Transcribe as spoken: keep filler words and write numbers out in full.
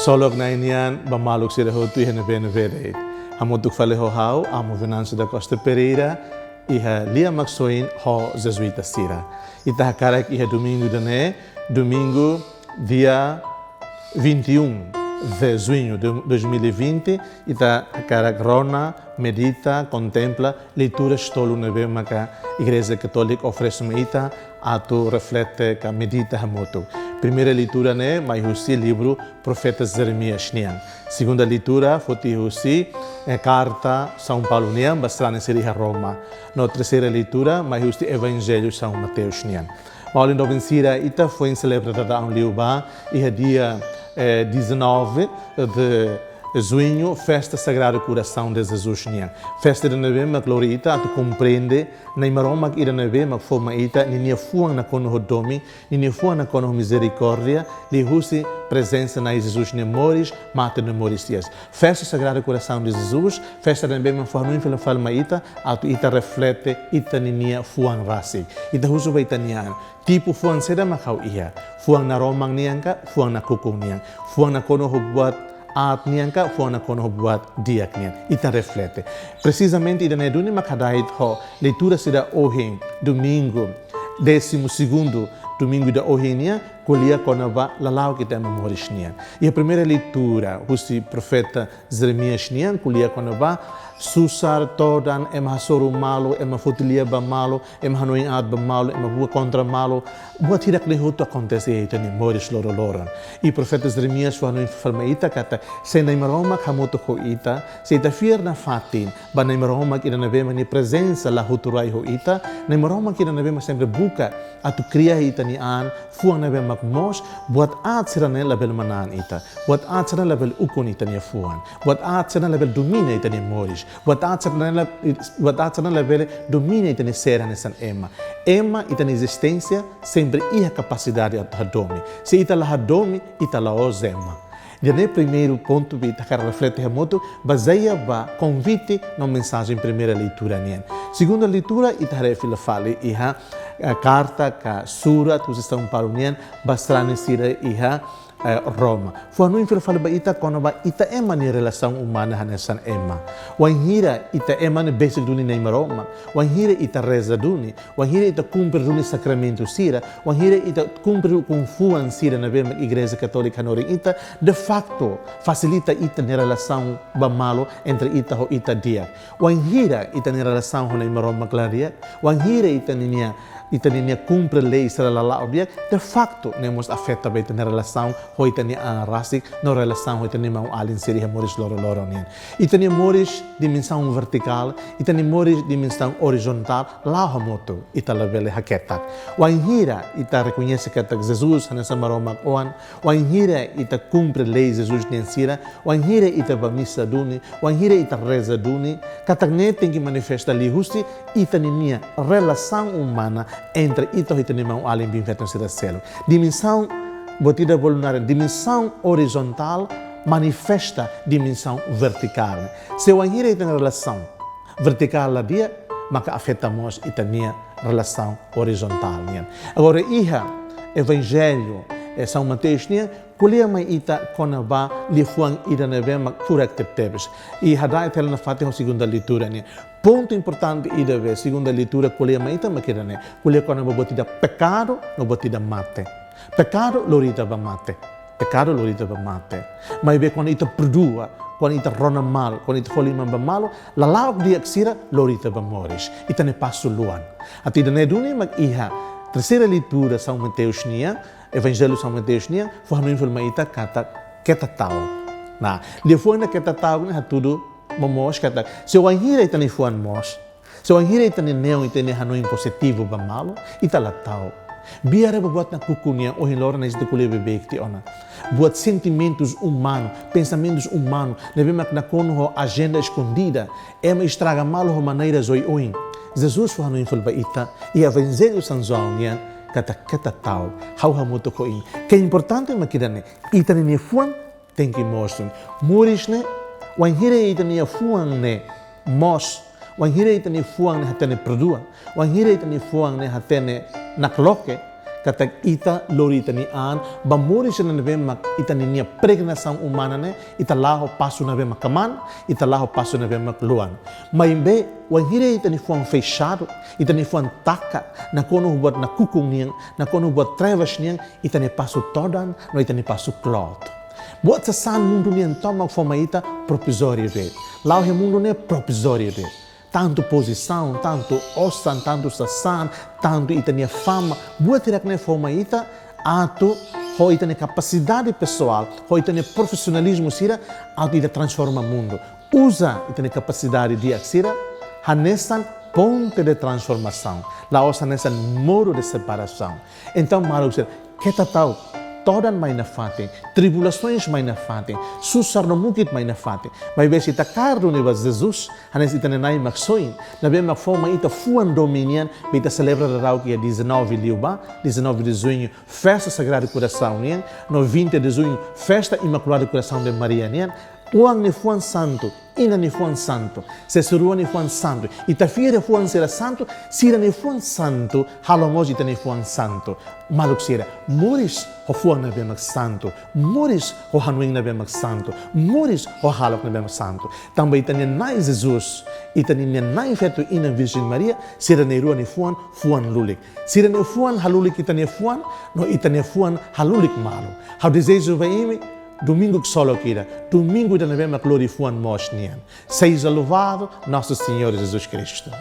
Ksolok Na'i nian ba maluk sira hotu iha ne'ebé-ne'ebé de'it. Hamutuk fali ho ha'u, Amo Venâncio da Costa Pereira, iha Lia Maksoin ho Jezuita sira. Ita hakarak iha domingu ida-ne'e, domingu dia vinte e um de junho de dois mil e vinte, ita hakarak rona, medita, kontempla leituras tolu ne'ebé maka Igreja Katólika oferese mai ita atu reflete ka medita hamutuk. Primeira leitura ne'e mai husi livru Profeta Jeremias nian. Segunda leitura foti husi, eh, karta São Paulo nian ba sarani sira iha Roma. No terseira leitura mai husi Evanjellu São Mateus nian. Maluk doben sira, ita foin selebra daudaun liubá iha dia, eh, dezanove de junho, festa Sagrado Coração de Jesus nian. Festa ida ne'ebé mak lori ita atu komprende Na'i Maromak ida ne'ebé mak fó mai ita ninia fuan nakonu ho domin, ninia fuan nakonu ho mizerikórdia, liuhusi prezensa Na'i Jesus nia moris, mate no moris hi'as. Festa Sagrado Coração de Jesus, festa ne'ebé mak fó hanoin fila fali mai ita atu ita reflete ita ninia fuan rasik. Ita husu ba ita-nia an, tipu fuan saida mak ha'u iha? Fuan naroman nian ka fuan nakukun nian? Fuan nakonu ho buat aat nian ka fuan nakonu ho buat di'ak nian? Ita reflete. Presizamente ida-ne'e duni mak hada'et ho leitura sira ohin, domingu, décimo segundo domingu ida ohin nian, ko'alia kona-ba lala'ok ita ema moris nian. Iha primeira leitura husi profeta Jeremias nian, ko'alia kona-ba susar, todan, ema hasoru malu, ema foti lia ba malu, ema hanoin aat ba malu, ema buka kontra malu. Buat hirak-ne'e hotu akontese iha ita-nia moris loroloron. I profeta Jeremias fó hanoin fali mai ita katak, se Na'i Maromak hamutuk ho ita, se ita fiar nafatin ba Na'i Maromak ida ne'ebé mak nia prezensa la hotu rai ho ita, Na'i Maromak ida ne'ebé mak sempre buka atu kria iha ita-nia an fuan ne'ebé mak moos, buat aat sira-ne'e labele manán ita. Buat aat sira-ne'e labele ukun ita-nia fuan. Buat aat sira-ne'e labele domina ita-nia moris. Buat aat sira-ne'e la-, buat aat sira-ne'e labele domina ita-nia ser hanesan ema. Ema, ita-nia ezisténsia sempre iha kapasidade atu hadomi. Se ita la hadomi, ita la'ós ema. Ida-ne'e primeiru pontu ne'ebé ita hakarak reflete hamutuk, bazeia ba konvite no mensajen primeira leitura nian. Segunda leitura, ita haree fila fali iha, eh, karta ka surat husi São Paulo nian ba sarani sira iha, eh, Roma. Fó hanoin fila fali ba ita kona-ba ita ema nia relasaun umana hanesan ema. Wainhira ita ema ne'e besik duni Na'i Maromak, wainhira ita reza duni, wainhira ita kumpre duni sakramentu sira, wainhira ita kumpre ukun fuan sira ne'ebé mak Igreja Katólika hanorin ita, de facto, fasilita ita-nia relasaun ba malu entre ita ho ita di'ak. Wainhira ita-nia relasaun ho Na'i Maromak la di'ak, wainhira ita ninia, ita ninia kumpre lei sira la la'o di'ak, de facto, ne'e mós afeta ba ita-nia relasaun ho ita-nia an rasik, no relasaun ho ita-nia maun-alin sira iha moris loroloron nian. Ita-nia moris dimensaun vertikál, ita-nia moris dimensaun orizontál, la'o hamutuk, ita labele haketak. Wainhira ita rekoñese katak Jesus hanesan Maromak Oan, wainhira ita kumpre lei Jesus nian sira, wainhira ita bá misa duni, wainhira ita reza duni, katak ne'e tenke manifesta liuhusi ita ninia relasaun umana entre ita ho ita-nia maun-alin biin-feton sira seluk. Dimensaun, buat ida bolu naran, dimensaun orizontál manifesta dimensaun vertikál. Se wainhira ita-nia relasaun vertikál la di'ak, maka afeta mós ita-nia relasaun orizontál nian. Agora, iha Evanjellu, eh, São Mateus nian, ko'alia mai ita kona-ba liafuan ida ne'ebé mak furak tebetebes. I hada'et hela nafatin ho segunda leitura nian. Pontu importante ida be segunda leitura ko'alia mai ita mak ida-ne'e. Ko'alia kona-ba buat ida pekadu, no buat ida mate. Pekadu lori ita ba mate. Pekadu lori ita ba mate. Maibé kuandu ita perdua, kuandu ita rona malu, kuandu ita fó liman ba malu, lala'ok di'ak sira lori ita ba moris. Ita-nia pasu luan. Atu ida-ne'e duni mak iha terseira leitura São Mateus nian, Evanjellu São Mateus nian, fó hanoin fali mai ita katak keta ta'uk. Nah, liafuan ne'e keta ta'uk ne'e hatudu momoos katak, se wainhira ita-nia fuan moos, se wainhira ita-nia neon, ita-nia hanoin pozitivu ba malu, ita la ta'uk. Biar ba buat nakukun nian, ohin loron ne'e ita ko'alia beibeik tiha ona. Buat sentimentus umanu, pensamentus umanu, ne'ebé mak nakonu ho ajenda eskondida, ema estraga malu ho maneiras oioin. Jesus fó hanoin fali ba ita, iha Evanjellu São João nian, katak keta ta'uk, ha'u hamutuk ho imi. Ke importante mak ida-ne'e, ita-nia fuan tenke moos. Moris ne'e, wainhira ita-nia fuan ne'e moos, wainhira ita-nia fuan ne'e hatene perdua, wainhira ita-nia fuan ne'e hatene nakloke, katak ita lori ita-nia an ba moris ne'ebé mak ita-nia pregnasaun umana ne'e, ita la'o pasu ne'ebé mak kmaan, ita la'o pasu ne'ebé mak luan. Maibé, wainhira ita-nia fuan fexadu, ita-nia fuan taka, nakonu buat nakukun nian, nakonu buat trevas nian, ita-nia pasu todan, no ita-nia pasu kloot. Buat sasán mundu nian tomak fó mai ita provizóriu de'it. La'o iha mundu ne'e provizóriu de'it. Tantu pozisaun, tantu osan, tantu sasán, tantu ita-nia fama, buat hirak ne'e fó mai ita atu ho ita-nia kapasidade pesoál, ho ita-nia profisionalizmu sira, atu ita transforma mundu. Uza ita-nia kapasidade di'ak sira hanesan ponte de transformasaun, la'ós hanesan muru de separasaun. Entaun, maluk sira, keta ta'uk, todan mai nafatin, tribulasoens mai nafatin, susar no mukit mai nafatin. Maibé se ita kaer duni ba Jesus, hanesan ita-nia Na'i Maksoin, ne'ebé mak fó mai ita fuan domin nian, ba ita selebra daudauk iha dezanove liubá, dezanove de Junho, festa Sagrado Coração nian, no vinte de Junho, festa Imaculado Coração de Maria nian, oan nia fuan santu, inan nia fuan santu, sesur rua nia fuan santu, ita fiar fuan sira santu, sira-nia fuan santu halo mós ita-nia fuan santu. Maluk sira, moris ho fuan ne'ebé mak santu, moris ho hanoin ne'ebé mak santu, moris ho hahalok ne'ebé mak santu. Tanba ita-nia Na'i Jesus, ita-nia Na'i Feto Inan Virjen Maria, sira na'in-rua nia fuan, fuan lulik. Sira-nia fuan halulik ita-nia fuan, no ita-nia fuan halulik malu. Ha'u dezeja ba imi, domingu ksolok ida, domingu ida ne'ebé mak lori fuan moos nian. Seja louvado nosso Senhor Jesus Cristo.